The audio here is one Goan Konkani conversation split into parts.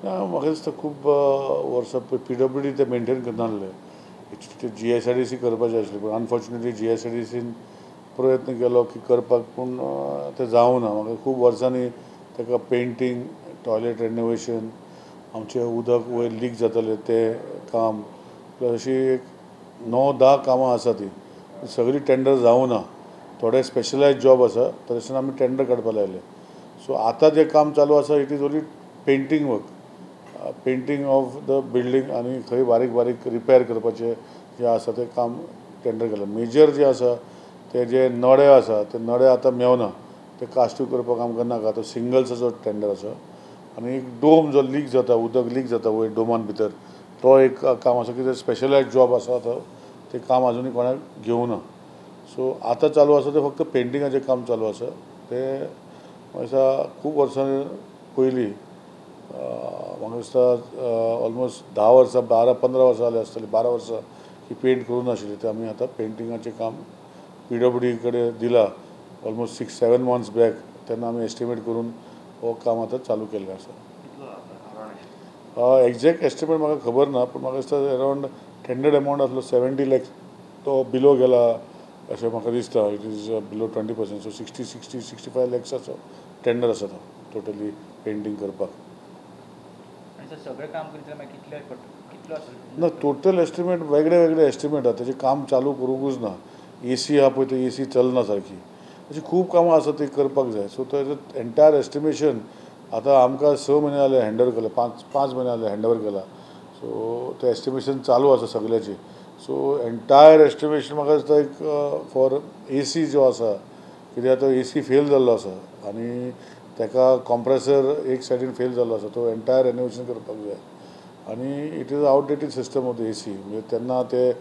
ना, म्हाका दिसता खूब वर्सां पीडब्ल्यूडी ते मेनटेन करनासले. जीएसआयडीसी करपाचें आशिल्लें, पूण अनफॉर्चुनेटली जीएसआयडीसीन प्रयत्न केलो की करपाक, पूण तें जावना. म्हाका खूब वर्सांनी ताका पेंटींग, टॉयलेट रेनोवेशन, आमचें उदक वयर लीक जातालें तें काम, प्लस अशीं एक 9-10 कामां आसा तीं सगळीं टेंडर जावना. थोडे स्पेशलायज जॉब आसा, थंयसर आमी टेंडर काडपा लायले. सो आतां जें काम चालू आसा, it is only painting work, painting of the building आनी खंय बारीक बारीक रिपेर करपाचें जें आसा तें काम टेंडर केलां. मेजर जें आसा ते जे नळे आसा ते नळे आतां मेवना, ते कास्टूय करपाक आमकां नाका. तो सिंगल्साचो टेंडर आसा. आनी एक डोम जो लीक जाता, उदक लीक जाता वयर डोमान भितर, तो एक काम आसा कितें स्पेशलायज जॉब आसा, तो तें काम आजुनूय कोणाक घेवना. सो आतां चालू आसा तें फक्त पेंटिंगाचें काम चालू आसा. तें म्हाका दिसता खूब वर्सां पयलीं, म्हाका दिसता ऑलमोस्ट 10 वर्सां, 12-15 वर्सां जालीं आसतलीं, 12 वर्सां की पेंट करूं नाशिल्ली. तें आमी आतां पेंटिंगाचें काम पीडब्ल्यूडी कडेन दिलां ऑलमोस्ट 6-7 मंथ्स बॅक. तेन्ना आमी एस्टिमेट करून हो काम आतां चालू केल्लें आसा. एग्जॅक्ट एस्टिमेट म्हाका खबर ना, पूण म्हाका दिसता अरावंड टेंडर एमावंट आसलो 70 लॅक्स, तो बिलो गेला अशें म्हाका दिसता. It is below 20%, so 65 लॅक्साचो tender आसा तो टोटली पेंटींग करपाक. ना, टोटल एस्टिमेट वेगळे वेगळे एस्टिमेट आसा, तेजें काम चालू करूंकूच ना. एसी आहा पळय, ते एसी चलना सारकी, अशीं खूब कामां आसा ती करपाक जाय. सो तेजें एंटायर एस्टिमेशन आतां आमकां 6 म्हयने जाले हँड ओवर केला, 5 म्हयने जाले हँड ओवर केला. सो तें एस्टिमेशन चालू आसा सगळ्याचें. सो एंटायर एस्टिमेशन म्हाका दिसता एक फॉर एसी जो आसा, कित्याक तो एसी फेल जाल्लो आसा आनी ताका कॉम्प्रेसर एक सायडीन फेल जाल्लो आसा, तो एंटायर रेनोवेशन करपाक जाय. आनी it is outdated system of the AC, म्हणजे तेन्ना ते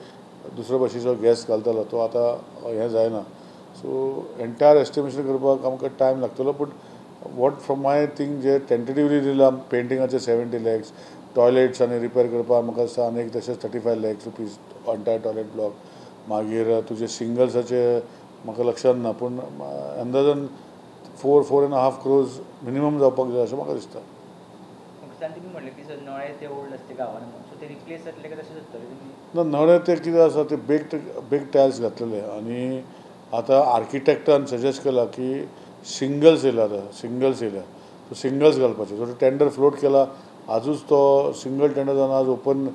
दुसरे भाशेचो गॅस घालतालो, तो आतां हें जायना. सो एंटायर एस्टिमेशन करपाक आमकां टायम लागतलो. But what from my thing J tentatively दिलां, पेंटिंगाचे 70 लॅक्स, टॉयलेट्स आनी रिपेर करपाक म्हाका दिसता आनी एक तशेंच 35 lakhs rupees entire toilet block. मागीर तुजे सिंगल्साचे म्हाका लक्षांत ना, पूण अंदाजान 4-4.5 क्रोर्स मिनिमम जावपाक जाय अशें म्हाका दिसता. ना, नळे ते कितें आसा ते बेक टायल्स घातलेले आनी आतां आर्किटेक्टान सजेस्ट केला की सिंगल्स येयला, आतां सिंगल्स येयल्या, सो सिंगल्स घालपाचे. सो टेंडर फ्लोट केला आजूच, तो सिंगल टेंडर जावन आज ओपन,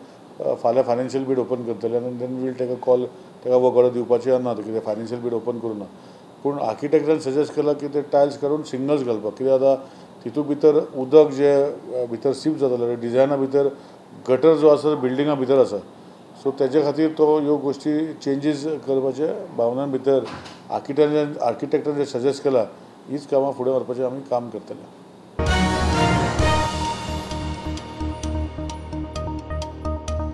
फाल्यां फायनान्शियल बीड ओपन करतले आनी then we'll take a call. ताका वर्क ऑर्डर दिवपाचें ना, कितें फायनान्शियल बीड ओपन करूं ना, पूण आर्किटेक्टान सजेस्ट केला की ते टायल्स काडून सिंगल्स घालपाक, कित्याक आतां तितूंत भितर उदक जें भितर सीप जातालें, डिजायना भितर गटर जो आसा बिल्डिंगा भितर आसा, सो तेजे खातीर तो ह्यो गोश्टी चेंजीस करपाचे भावनां भितर आर्किटेक्टान जे सजेस्ट केला हीच कामां फुडें व्हरपाचें आमी काम करतले.